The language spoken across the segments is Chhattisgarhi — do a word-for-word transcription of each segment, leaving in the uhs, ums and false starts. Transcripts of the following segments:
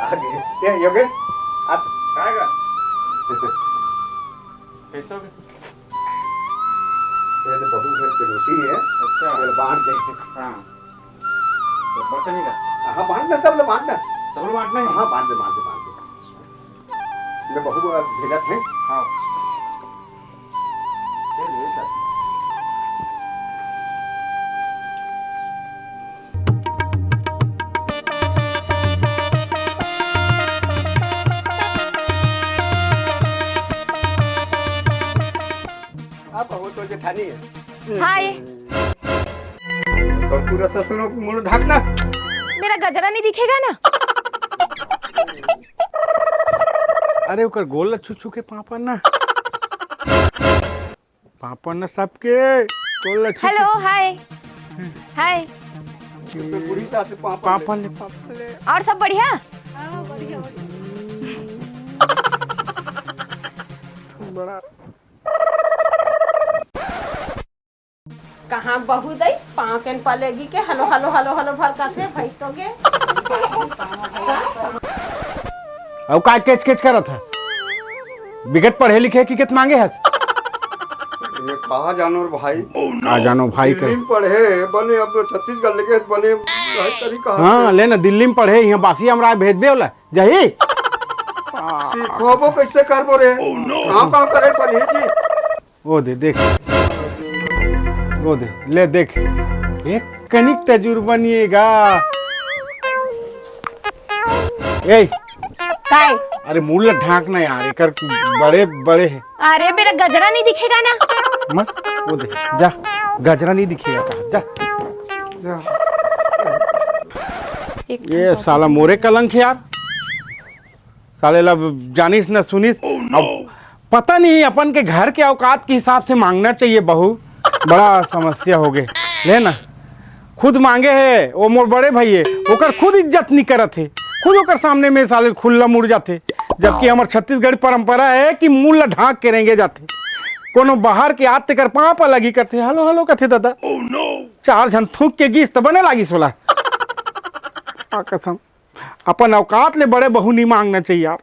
आगे। ये योगेश, आप काय का? कैसे हो गए? ये तो बहू घर के रोटी है। अच्छा। ये बांट दे। हाँ। तो बर्तन ही का? हाँ, बांट ना, सब लोग बांट ना। सब लोग बांटना है? हाँ, बांट दे, बांट दे, बांट दे। मैं बहू को भेजत है। हाँ। ये ले, ये ले। आप हो तो जेठानी है। हाय। और पूरा ससुर मुंह ढाकना। मेरा गजरा नहीं दिखेगा ना? अरे ओकर गोल ला छू छू के पापड़ ना। पापड़ ना सबके गोल ला छू छू हेलो, के। हाय। हाय। तो पूरी सास से पापड़ पापड़ ले। ले, पापड़ ले। और सब बढ़िया? हाँ, बढ़िया, बढ़िया। बड़ा कहाँ बहू दई, पाँव केन पलेगी के हलो, हलो, हलो, हलो भर कथे, भई तो गे। अउ का केच केच करत हस? बिकट पढ़े लिखे कि केत मांगे हस? ये कहा जानो रे भाई। का जानो भाई कर। दिल्ली में पढ़े बने, अब छत्तीसगढ़ लेके बने, भाई तरी कहा हाँ, से? ले ना, दिल्ली में पढ़े, यहाँ बासी अमराय भेजबे ओला, जाही? सिखोबो कैसे करबो रे? काम काम करे बने जी। ओ दे, देख। ओ दे, ले देख। एक कनिक तजुर्बा नहीं है गा। ए, काय? अरे मुंह ला ढांक ना यार, एकर बड़े, बड़े है। अरे मेरा गजरा नहीं दिखेगा ना? मत, ओ दे, जा, गजरा नहीं दिखेगा का, जा। जा। एक ये साला मोरे कलंक है यार। साले ला जानिस न सुनिस। अब पता नहीं अपन के घर के औकात के हिसाब से मांगना चाहिए बहू। बड़ा समस्या हो गए। ले ना, खुद मांगे है वो मोर बड़े भैये, ओकर खुद इज्जत नहीं करत है। खुद ओकर सामने में साले खुल्ला मुड़ जाथे, जबकि हमर छत्तीसगढ़ी परंपरा है कि मुंह ला ढांक के रेंगे जाथे। कोनो बाहर के आत तेकर पांव पर लगी करथे, "हेलो हेलो" कथे दादा। चार झन थूक के गीस त बने लागिस ओला। आ कसम, अपन औकात ले बड़े बहू नहीं मांगना चाहिए यार।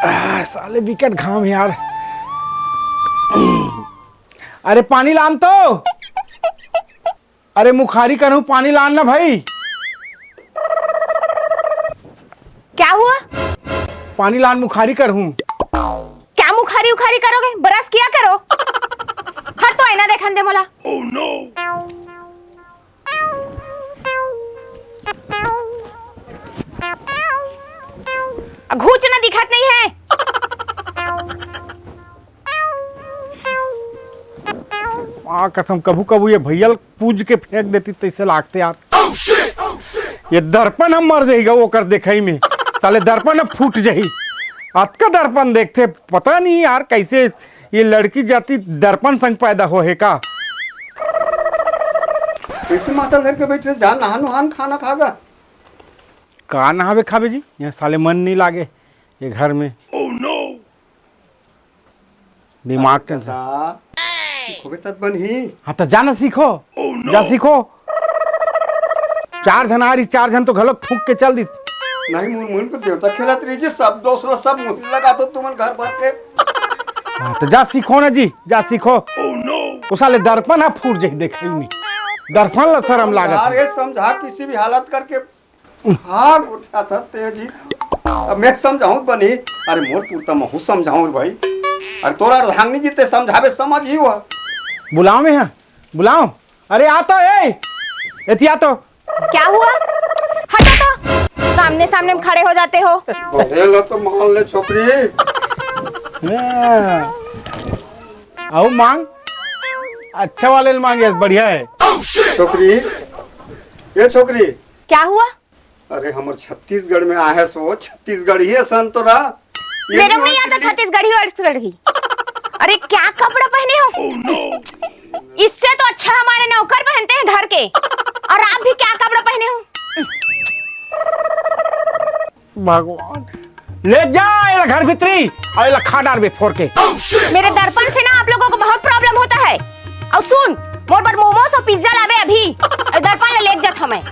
आह, साले बिकट घाम यार। अरे पानी लान तो। अरे मुखारी करहूं, पानी लान ना भाई। क्या हुआ? पानी लान, मुखारी करहूं। क्या मुखारी उखारी करोगे? ब्रश किया करो। हट तो, आईना देखन दे मोला। घूचना दिखत नहीं है। माँ कसम, कभू कभू ये भैया ल पूज के फेंक देती तैसे लागते यार। ये दर्पण हम मर जाएगा ओकर देखई में, साले दर्पण अब फूट जाही। अतका दर्पण देखते, पता नहीं यार कैसे ये लड़की जाति दर्पण संग पैदा हो है का। कैसे माथा धर के बैठे, जा नहा नुहान खाना खा गा। का नहावे खावे जी, यहाँ साले मन नहीं लागे ये घर में। दिमाग टेंशन। सीखोगे तब बनही। हाँ, तो जा ना सीखो। जा सीखो। चार झन आ रही, चार झन तो घलोक थूक के चल दी। नहीं, मुन मुन पे देवता खेलत रही जी, सब दोस्त लोग, सब मुन लगा दो तुमन घर भर के। हाँ, तो जा सीखो ना जी, जा सीखो। वो साले दर्पण हा फूट जाही देखई में। दर्पण ला शरम लागत समझा है। रे, समझा किसी भी हालत करके। हाँ, गोठिया था तेजी। अब मैं समझाऊं बनी। अरे मोर पुरता महू समझाऊं रे भाई। अरे तोरा अर्धांगिनी जी ते समझावे समझ ही हुआ। बुलाओ में है, बुलाओ। अरे आ तो, ए, एती आ तो। क्या हुआ? हटो तो, सामने सामने में खड़े हो जाते हो। बोले ला तो मान ले छोकरी। हाँ। आओ मांग, अच्छा वाले मांगे, बढ़िया है। छोकरी, ये छोकरी। क्या हुआ? अरे, हमर छत्तीसगढ़ में आहे सो, छत्तीसगढ़ी है सन तोरा। ये मेरे को जो नहीं आता दिल्ली छत्तीसगढ़ी वत्तीसगढ़ी। अरे, क्या कपड़ा पहने हो? इससे तो अच्छा हमारे नौकर पहनते हैं घर के। और आप भी क्या कपड़ा पहने हो? भगवान, ले जा एला घर भीतरी अउ एला खा डारबे फोर के। मेरे दर्पण से ना आप लोगों को बहुत प्रॉब्लम होता है। अउ सुन, मोर बर मोमोज अउ पिज्जा लाबे अभी। अउ दर्पण ला लेके जात हंव मैं।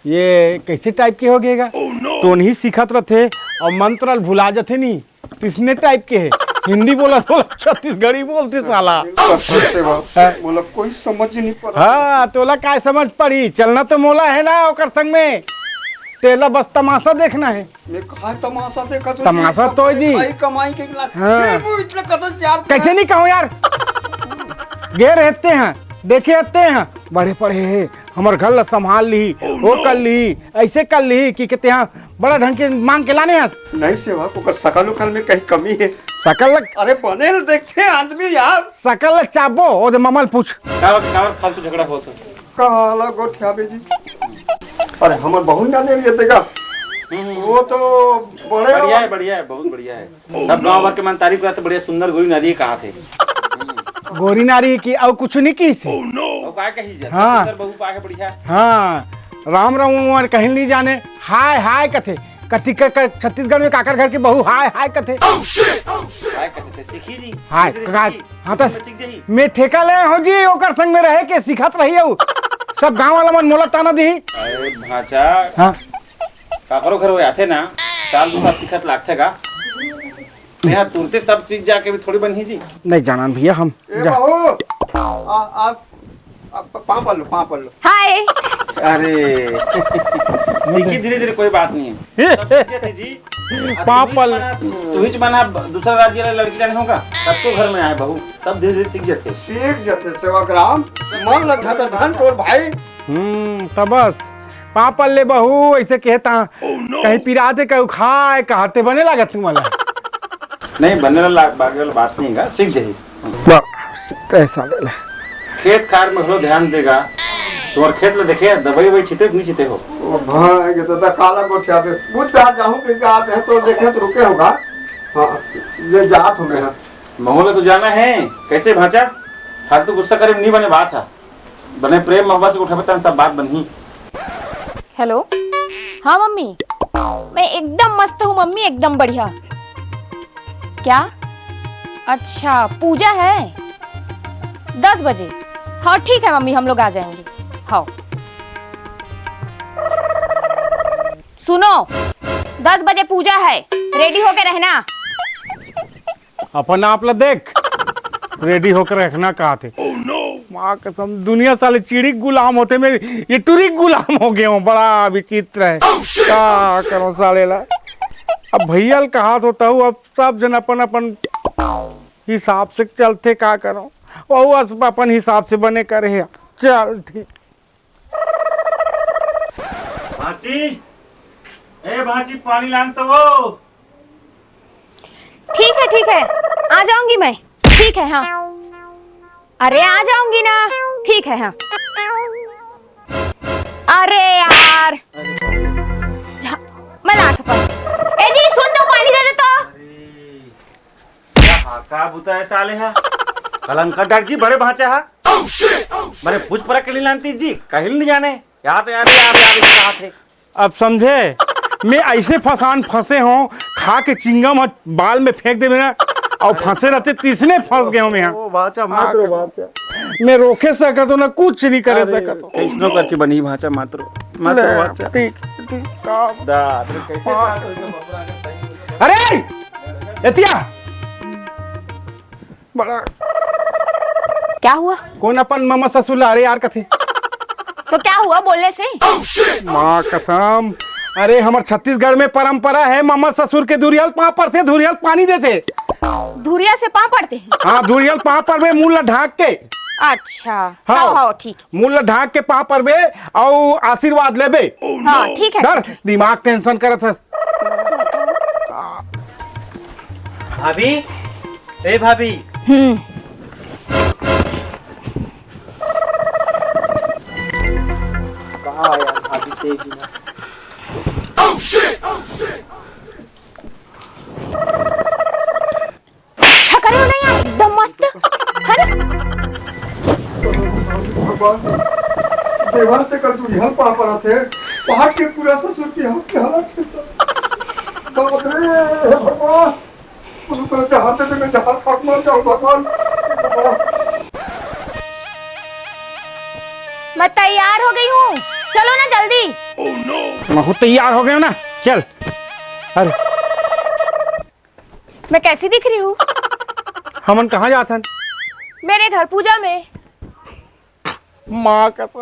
ये कइसे टाइप के हो गे गा? टोनही सीखत रथे अउ मंत्र ल भुला जथे नी। तइसने टाइप के हे। हिंदी बोलत बोलत छत्तीसगढ़ी बोलथे साला। बिल्कुल सही बात। हाँ। मोला कोई समझ नहीं पड़ा। हाँ, तोला काय समझ पड़ी? चलना तो मोला हे ना ओकर संग में। तेला बस तमाशा देखना हे। मैं काय तमाशा देखत हंव जी? तमाशा तो जी। खाई कमाई के ला-, हाँ। फिर वो इतना कदर से यार कइसे नहीं कहूँ यार? गे रहते हैं, देखे रहते हैं, बड़े पड़े हे, हमर घर ला संभाल लिही, वो कर लिही, अइसे कर लिही कि, कि तेहा बड़ा ढंग के मांग के लाने हस। नहीं सेवक, ओकर सकल उकल में कहीं कमी हे। सकल ल-, अरे बने ल देखथे आदमी यार। सकल ल चाबो, ओदे ममा ल पूछ। काबर, काबर फालतू झगड़ा होत हे? काला गोठियाबे जी। अरे हमर बहू जाने लिए देगा। हम्म, हम्म। वो तो बड़े बढ़िया हे, बढ़िया हे, बहुत बढ़िया हे। सब गांव भर के मन तारीफ करत हे, बढ़िया सुंदर गोरी नारी हे कहाथे। गोरी नारी हे कि अउ कुछु नहीं किहिस हे? अउ का कही जा? हाँ। सुंदर बहू पाके बढ़िया। हाँ, राम राम उमर कहीं नहीं जाने, हाय हाय कथे। कति क-, क-, छत्तीसगढ़ में काकर घर के बहू हाय हाय कथे। हाय कथे ते सीखी जी। हाय, धीरे धीरे का-, सीखी। हाँ, त धीरे सीख जाही। मैं ठेका ले हंव जी, ओकर संग में रहे के सिखात रही हंव। सब गांव वाला मन मोला ताना दिही। अरे भांचा, हाँ। काकरो घर वो आथे ना, साल दू साल सिखत लागथे गा। तेहा तुरते सब चीज जाके भी थोड़ी बनही जी। नहीं जानन भैया हम। ए जा। बहू, आ, आ, आ, पाँव पड़ लो, पाँव पड़ लो। हाय। अरे, सीखी धीरे धीरे, कोई बात नहीं है। सब सीख जाते जी। आ, पाँव तुहिच पड़ लो। मन हा, तुहिच मन हा दूसरा राज्य वाला लड़की जाने होगा, तब तो घर में आए बहू, सब धीरे धीरे सीख जाते। सीख जाते सेवक राम, मन लग जाता धन तोर भाई। हम्म, त बस पाँव पड़ ले बहू, अइसे कहे ता कहीं पिराते कहू खाए कहते बने लागत तुमला। नहीं, बने वाला बात नहीं है, सीख जाही। वाह, तैसा ले ले। खेत खार में घलो ध्यान देगा। तुम्हारे खेत ले देखे, दवाई ववाई छिते कि नहीं छिते हो? ओ भाई, ये तो, तो काला गोठिया पे। बुध बार जाहूं के का है तो देखे तो रुके होगा। हाँ, ये जात हो मेरा। महू ला तो जाना है, कैसे भांचा? फालतू गुस्सा करे में नहीं बने बात है। बने प्रेम मोहब्बत से उठाबे तहन सब बात बनही। हेलो, हाँ मम्मी, मैं एकदम मस्त हूँ मम्मी, एकदम बढ़िया। क्या? अच्छा, पूजा है दस बजे। हाँ ठीक है मम्मी, हम लोग आ जाएंगे। हाँ सुनो, दस बजे पूजा है, रेडी होके रहना। अपन आप ला देख, रेडी होकर रखना कहाथे। माँ कसम, दुनिया साले चिड़ी के गुलाम होथे, मैं ये टुरी के गुलाम हो गे हंव। बड़ा विचित्र हे, का करंव साले ला। अब भैया ल कहात हों तहू, अब सब झन अपन अपन हिसाब से चलथे, का करंव। वहू अस अपन हिसाब से बने करे हे। चल ठीक। भांची, ए भांची, पानी लान तो वो। ठीक है, ठीक है, आ जाऊंगी मैं। ठीक है, हाँ। अरे आ जाऊंगी ना। ठीक है, हाँ। अरे यार। जा, मैं लात पर। ए जी, सुन तो, पानी दे दे तो। अरे, का, का बुता है साले हा? कलंका डर जी बड़े भांचा हा। बड़े पूछ परा के लिए लानती जी, कहिल नहीं जाने। यार तो यार, यार, यार, यार, यार, अब समझे, मैं ऐसे फसान फंसे हंव, खा के चिंगम ह बाल में फेंक देबे ना, अउ फंसे रहते, तइसने फंस गे हंव मैं। ओ, भांचा, मत रो, भांचा। मैं रोके सकत हंव ना, कुछ नहीं करे सकत हंव। कइसनो करके बनही, भांचा, मत रो, मत रो, ले, भांचा। ठीक, ठीक, का दा, अरे, कैसे हाँ। बात हो गई, बबरा के सही हो गया। अरे, एतिया, बड़ा क्या हुआ? कोन अपन ममा ससुर ला अरे यार कथे? तो क्या हुआ बोलने से? माँ कसम, अरे हमर छत्तीसगढ़ में परंपरा हे, ममा ससुर के धुरिहा ल पाँव परथे, धुरिहा ल पानी देथे। धुरिहा से पाँव पड़ते हैं? हाँ, धुरिहा ल पाँव परबे, मुंह ला ढांक के। अच्छा, हाँ। हाँ, हाँ, ठीक। मुंह ला ढांक के पाँव परबे अउ आशीर्वाद लेबे। हाँ, ठीक है, डर, ठीक है। दिमाग टेंशन करत हस। भाभी, ए भाभी। हम्म। कहाँ यार भाभी तेज ना। देवर से कल दुरिहा पा परत हे, पहाड़ के पूरा ससुर के हाथ के हालत के सब। बाप रे, हे भगवान, कोनो तरह से हाथ से मैं जहर खा के मर जाऊं भगवान। मैं तैयार हो गई हूँ, चलो ना जल्दी। मैं खुद तैयार हो गया ना, चल। अरे, मैं कैसी दिख रही हूँ? हमन कहाँ जात हन? मेरे घर पूजा में। माँ कसम,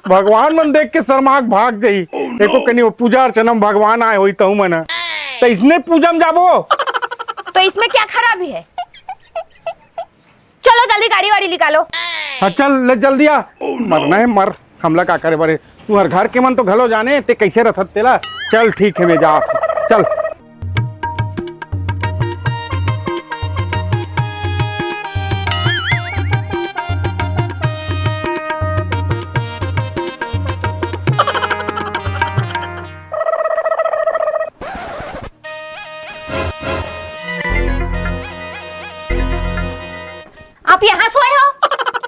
भगवान मन देख के शर्मा के भाग जाई। एको कनी वो पूजा अर्चना में भगवान आए होई तहु मन, तो इसने पूजा में जाबो। तो इसमें क्या खराबी है? चलो जल्दी गाड़ी वाड़ी निकालो। हाँ, चल ले जल्दी आ। मरना है मर, हमला का करे बरे। तुहर घर के मन तो घलो जाने ते कैसे रथत तेला। चल ठीक है, मैं जात हूँ। चल। आप यहाँ सोए हो?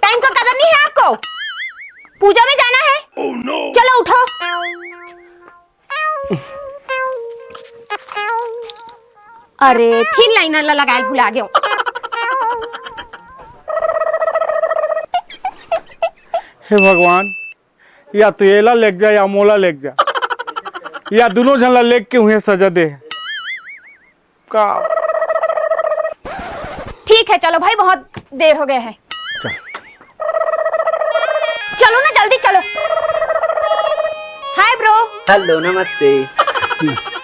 टाइम का कदर नहीं है आपको? पूजा में जाना है। चलो उठो। अरे, फिर लाइनर ला लगायल भुला गयो। हे भगवान, या तो एला लेग जा या मोला लेग जा, या दोनों झन ला लेग के उहें सजा दे। का? ठीक है, चलो भाई, बहुत देर हो गए है। चलो ना, जल्दी चलो। Hi bro. हेलो, नमस्ते।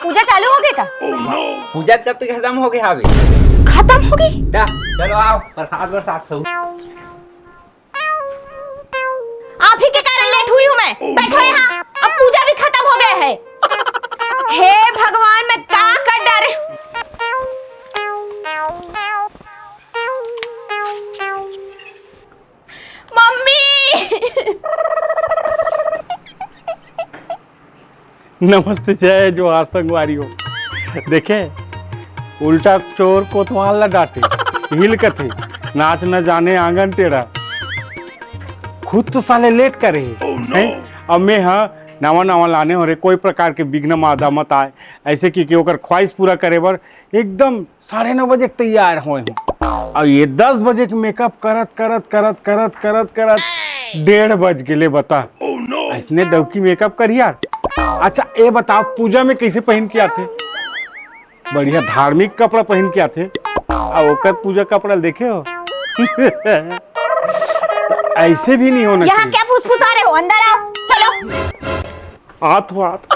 पूजा चालू हो गई का? पूजा कब तक खत्म हो गई हावे? खत्म हो गई? दा, चलो आओ, प्रसाद बरसात खाओ। आप ही के कारण लेट हुई हूँ मैं। बैठो यहाँ, अब पूजा भी खत्म हो गया है। हे भगवान, मैं का कर डारे। मम्मी। नमस्ते, जय जोहार संगवारी हो। देखे, उल्टा चोर कोतवाल ला डांटे, हिल कथे, नाच न जाने आंगन टेढ़ा। खुद तो साले लेट करे हे, हैं? अब मैं हा नवा नवा लाने हो रे, कोई प्रकार के विघ्न बाधा मत आए, ऐसे कि, कि ओकर ख्वाहिश पूरा करे बर एकदम साढ़े नौ बजे के तैयार होए हूँ। अब ये दस बजे के मेकअप करत करत करत करत करत करत डेढ़ बज गेले, बता। ऐसने डौकी मेकअप कर यार। अच्छा, ये बताओ, पूजा में कैसे पहन के आथे? बढ़िया धार्मिक कपड़ा पहन के आथे। आ ओकर पूजा कपड़ा देखे हो? तो ऐसे भी नहीं होना यहाँ चाहिए। क्या फुसफुसा रहे हो? अंदर आओ, चलो। आत हो, आत।